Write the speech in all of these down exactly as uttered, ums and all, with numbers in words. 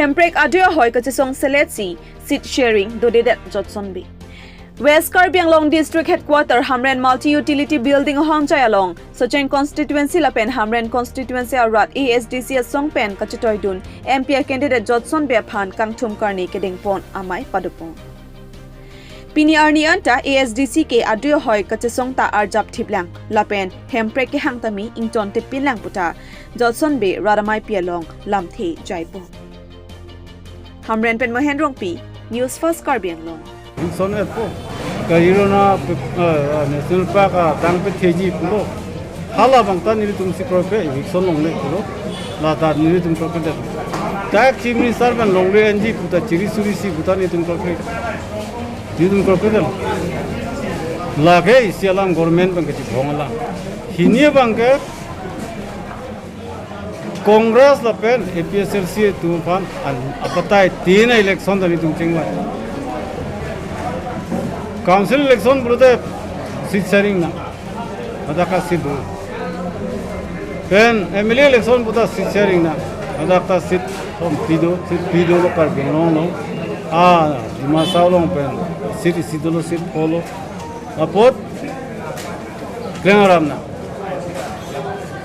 Hemprek adui ahoi kachesong selet si seat sharing dodedet Jotson Bey. West Karbi Anglong District Headquarter Hamren Multi Utility Building ahongchai along Socheng Constituency lapen Hamren Constituency arat A S D C asong pen kachetoidun M P a candidate Jotson Bey aphan kangthum karni kedengpon amei padopon. Pini arni anta A S D C ke adui ahoi kachesong ta arjap thiplang lapen Hemprek kehang tame ingtontepinlang puta Jotson Bey rat ameipi along lamthe jaipon. Hamren pen Mohen Rongpi, News First Karbi Anglong. Eviction etpo. Kajirona, eh, National Park adang patheji pulo. Hala abang ta nelitum si kroikre eviction longle pulo. La ta nelitum kroikredet. Dak Chief Minister pen longle enji puta chiri suri si puta nelitum kroikre. Nelitum kroikredet. Lake isi alam government abang ke chibong alam. Hini abang ke Congress lapen A P H L C atum aphan an apatai tin election ta nelitum chingvai. Council election pulote seat sharing nang. Hadak ta seat do. Pen M L A election puta seat sharing nang. Hadak ta seat thom pido, seat pido lo Karbi Anglong along. Ah, Dima Hasao along pen seat isi dolo, seat pho lo. Apot kleng aram nang.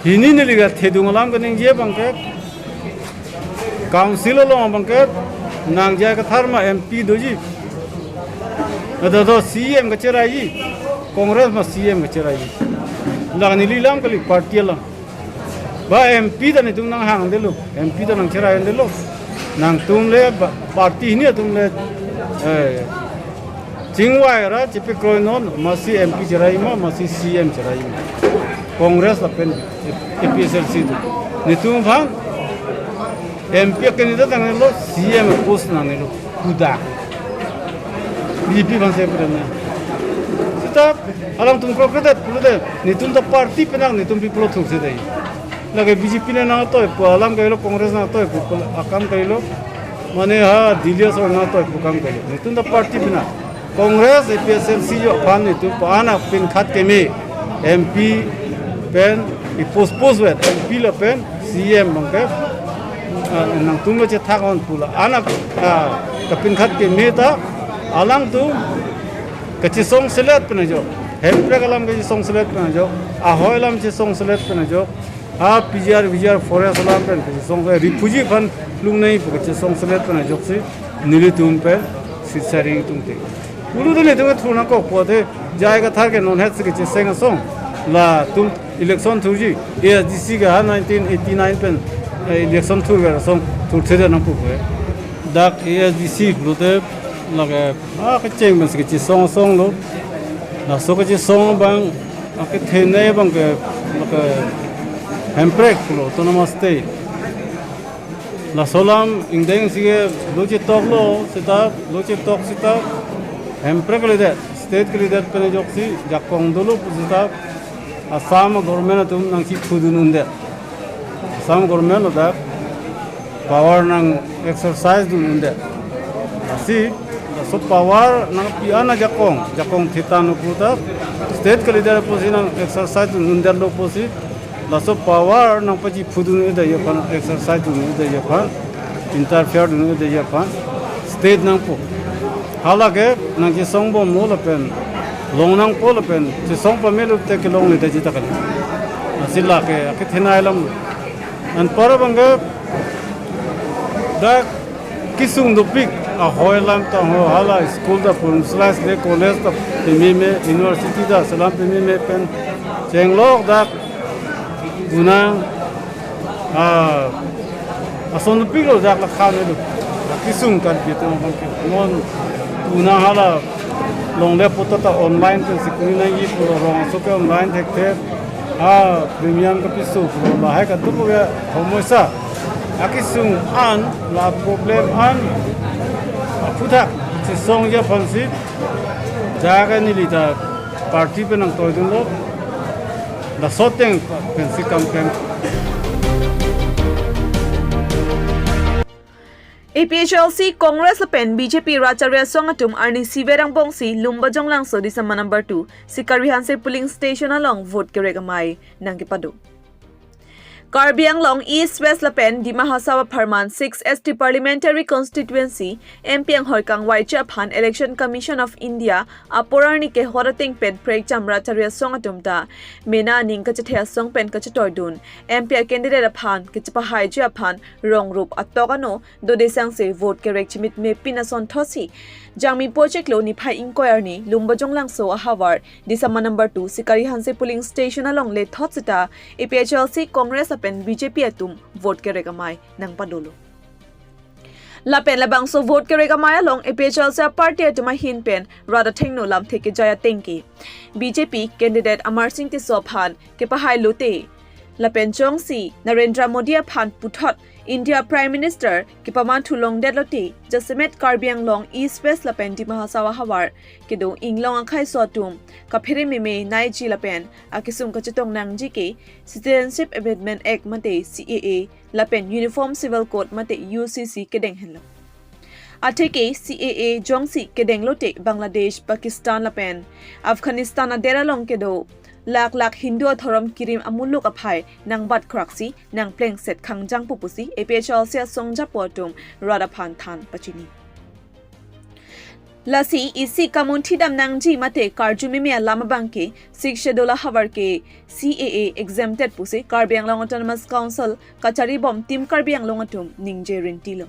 Hini neli kathedung alam kaningje abang ke Council along abang ke nang J I Kathar ma M P doji. Ada do C E M kacheraiji. Congress ma C E M kacheraiji. La neli lam kali party alam. Ba M P ta nelitum nanghangdetlo. M P ta nangcheraiandetlo. Nangtum le ba-, party hini atum le, eh, chingvai ra chipikroinon, masi M P cherai ma, masi C E M cherai ma. Congress lapen A P H L C atum. Nelitum aphan M P candidate nangnelo, C E M post nangnelo. Kuda. B J P aphan se pura na. Seta alangtum kroikredet pulote, nelitum ta party penang, nelitum pi pulo thukse dei. Lake B J P ne nangtoipo, alam kailo, Congress nangtoipo, akam kailo. Mane ha Delhi asor nangtoipo akam kailo. Nelitum ta party penang. Congress, A P H L C jo aphan nelitum pu anak pinkhat keme M P pen i post post vet M P lapen C E M abang ke, ah, nangtum lo chethak on pu la. Anak, ah, kapinkhat keme ta alangtum kachesong selet pen ajok. Hemprek alam kachesong selet pen ajok. Ahoi alam chesong selet pen ajok. Ha P G R, V G R forest alam pen kachesong, eh, refugee aphan lungnei pu kachesong selet pen ajoksi nelitum pen seat sharing tungte. Ulu dun nelitum ke thur nangkok pulote J I Kathar ke non het si kacheseng asong. Latum election thurji, A S D C ke ha nineteen eighty nine pen, eh, election thurver asong thurthede nangpupo. Dak A S D C pulote lake, ah, kecheng pen si kachesong asong lo. Laso kachesong abang, ah, kethenei abang ke, lake Hemprek pulo, Autonomous State. Laso alam ingdeng si ke lo chetok lo, seta, lo chetok seta, Hemprek kalidet, state kalidet pen ajoksi, jakong dolo pu seta, Assam government atum nangchiphudun undet. Assam government ladak power nang exercise dun undet. Lasi, laso power nangpi an ajakong, jakong thitan lo puta, state kalidet pusi nang exercise dun undetlo pusi, laso power nangpachiphudun un'edetji aphan, exercise dun un'edetji aphan, interfere dun un'edetji aphan, state nangpo. Halake nangchesong bomlo lapen long nangpo lapen chesong pamelo te kelongledetji ta kali. Lasi lake akethenei alam. Anpar abang ke dak kesung dopik ahoi alam ta ho, hala school ta pun slice le, college ta pememe, university ta selam pememe pen chenglok dak unang, ah, ason dopik lo dak lakhan lo. Kesung kan gitu abang ke. Non unang hala longle puta ta online pen si kuri nangji pulo, rong aso ke online thekthe. Ah, premium kapiso pulo, lahai kadokave homoisa. Akesung an, la problem an aphuthak chesongji aphansi jaga neli ta party pen nangtoidunlo. Laso ateng pensi kam klem. A P H L C, Congress lapen B J P rat chari asong atum arnisi verang bongsi Lumbajong Langso Disamar number two, Sikari Hanse polling station along vote kerek amei nangkepado. Karbi Anglong East West lapen Dima Hasao apharman six S T Parliamentary Constituency M P anghoi kangvaiji aphan Election Commission of India apor arni kehot ateng pen prekjam rat chari asong atum ta mena aning kachethe asong pen kachetoidun M P a candidate aphan kachepahaiji aphan rong rup atok ano dode sangse vote kerek chimit mepin asonthotsi Jangmi pocheklo niphai ingkoi arni Lumbajong Langso ahavar Disama number two Sikari Hanse polling station along lethot seta A P H L C, Congress lapen B J P atum vote kerek amei nangpadolo. Lapen labangso vote kerek amei along A P H L C aparty atum ahin pen rat athengno lamthe kejai ateng ke B J P candidate Amarsing Tisso aphan kepahai lote lapen jongsi Narendra Modi aphan puthot India Prime Minister kepaman thulongdet lote jasemet Karbi Anglong East West lapen Dima Hasao ahavar kedo inglong akhei so atum kaphere meme naiji lapen akesung kachetong nangji ke Citizenship Amendment Act mate C A A lapen Uniform Civil Code mate U C C kedeng henlo. Atheke C A A jongsi kedeng lote Bangladesh, Pakistan lapen Afghanistan adet along kedo lakh lakh Hindu adhorom kirim amuluk aphai nangbat khraksi nangplengset khangjangpo pusi A P H L C asong japo atum rat aphan than pachini. Lasi isi kamunthi dam nangji mate karju meme alam abang ke Sixth Schedule ahavar ke C A A exempted pusi Karbi Anglong Autonomous Council kachari bom Team Karbi Anglong atum ningje rintilo.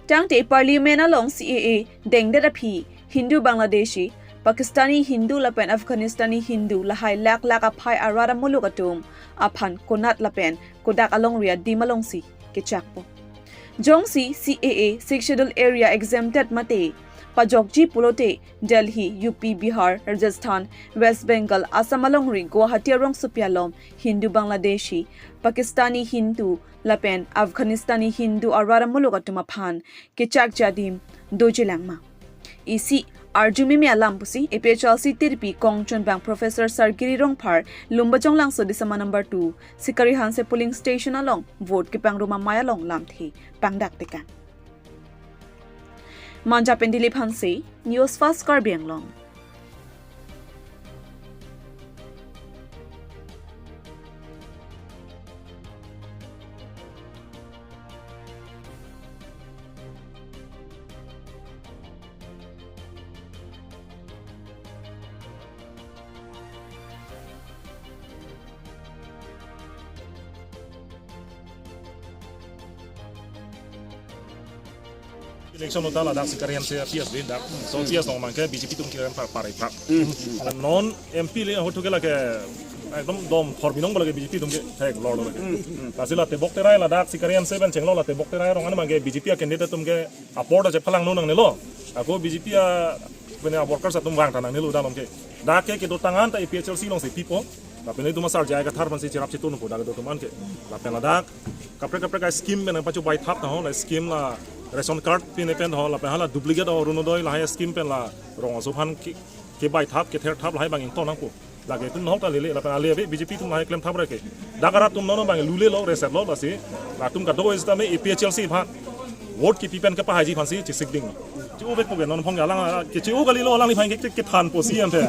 Tangte Parliament along C A A dengdet aphi Hindu Bangladeshi, Pakistani Hindu lapen Afghanistani Hindu lahai lakh lakh aphai arat amuluk atum aphan konat lapen kodak alongri adim alongsi kechakpo. Jongsi C A A Sixth Schedule area exempted mate pajokji pulote Delhi, U P, Bihar, Rajasthan, West Bengal, Assam alongri Guwahati arongsopi alom Hindu Bangladeshi, Pakistani Hindu lapen Afghanistani Hindu arat amuluk atum aphan kechakji adim dojilang ma? Isi arju meme alam pusi A P H L C tirpi kongchunbang Professor Sargiri Rongphar Lumbajong Langso Disama number two Sikari Hanse polling station along vote kepangrum amei along lamthe pangdak tekang. Manja pen Dilip Hanse, News Fast Karbi Anglong. Election uta ladak Sikari Hanse P S B dak. So P S nong mangke B J P atum kiran par parai phak. Non M P le hotu ke lake ekdom dom thor binong lake B J P atum ke thek lor lor lake. Lasi la tebok terai ladak Sikari Hanse pen chenglo la tebok terai rong an mangke B J P a candidate atum ke apor ta chephalang no nangnelo. Ako B J P a pene a workers atum vang ta nangnelo dalom ke. Dak ke kedotang an ta A P H L C alongsi pipo. Lapen itum asar J I Kathar aphansi cherap chetun po dak kedo atum an ke. Lapen ladak kaprek kaprek a scheme pen pachu bai thap ta ho, la scheme la ration card pen pen ho, lapen hala duplicate Orunodoi lahai scheme pen la rong aso aphan ke, kebai thap kether thap lahai bang ington nangpo. Lake itum nahok ta lele lapen ale ave B J P atum lahai klem thap reke. Dak arat atum non bang lulelo reset lo lasi latum kado sitame A P H L C aphan vote kipi pen kepahaiji aphansi chesik ding. Che-o vekpo ke non phong alang ke che-o kalilo alangliphan ke kethan po si ante.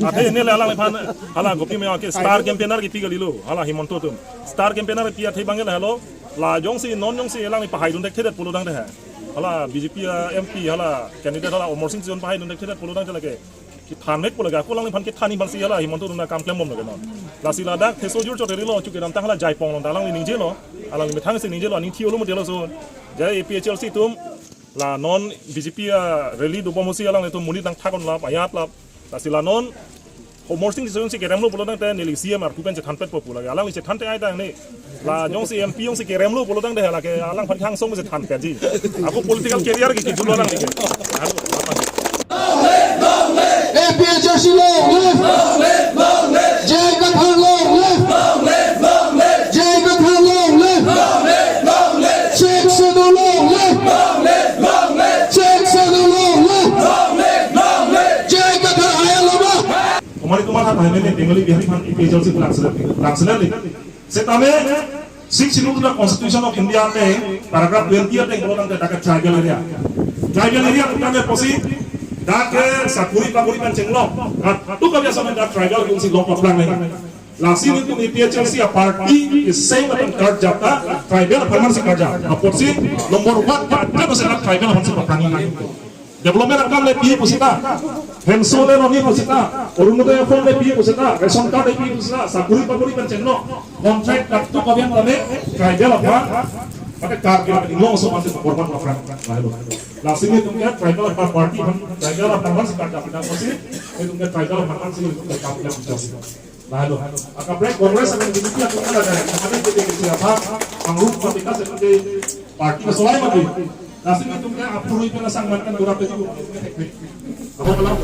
Athe ne le alangliphan hala Gopi Maya ke star campaigner kipi kalilo hala Himanta atum. Star campaigner pi athe bang le halo la jongsi non jongsi alangli pahaidun thekthedet pulo tangte ha. Hala B J P a M P hala candidate hala Amarsing Tisso pahaidun thekthedet pulo tangte lake kethan vekpo lake ako alangliphan kethanji aphansi hala Himanta atum ta kam klem bom lake non. Lasi ladak theso jur chot rilo chu kedamtang hala Jaipong along ta alangli ningjelo. Alangli methang si ningjelo aning thilo mutelo so. Jai A P H L C atum la non B J P a rally dobom hosi alanglitum monit nangthak-un lap ayat lap. Lasi la non Amarsing Tisso jongsi keremlo pulo tangte neli C M arpu pen chethanpetpo pu lake. Alangli chethante ai tang ne. La jongsi M P jongsi keremlo pulo tangte lake alangphan khangsong chethanpetji. Ako political career ke kijulo alangli ke. Aro, apa? A P H L C long live! J I Kathar long live! J I Kathar long live! Sixth Schedule long live! Sixth Schedule long live! J I Kathar haya loma! Tomar tomar hat hai mene Bengali Bihari aphan A P H L C pun langseler, langseler le. Setame Sixth Schedule the Constitution of India te paragraph twenty ateng pulo tangte dak tribal area. Tribal area pulo tangte pusi dak ke sakuri pakuri pen chenglo. Kat tu kami asal dak tribal atumsi long paplang nai. Lasi nelitum A P H L C a-party isi atum karjap ta tribal aphan si karjap. Apotsi number one ke atum isi tribal aphan si paprang nang. Development akam le pi pusita, hemso le noni pusita, Orunodoi aphone le pi pusita, ration card le pi pusita, sakuri pakuri pen chengno, contract dak tu kabian tame tribal aphan, mate Karbi Anglong aso aphan si korban paprang. Lahelo. Lasi nelitum ke tribal aphan party aphan, tribal aphan si karjap pidang apotsi, nelitum ke tribal aphan si nelitum ke karjap pidang. Lahelo. Akaprek Congress amen B J P atum kan ada. Kami P D K C apa? Pangrum patika seperti party kesolai mati. Lasi nelitum ke apurui pela sang mantan durap itu. Apa kalau?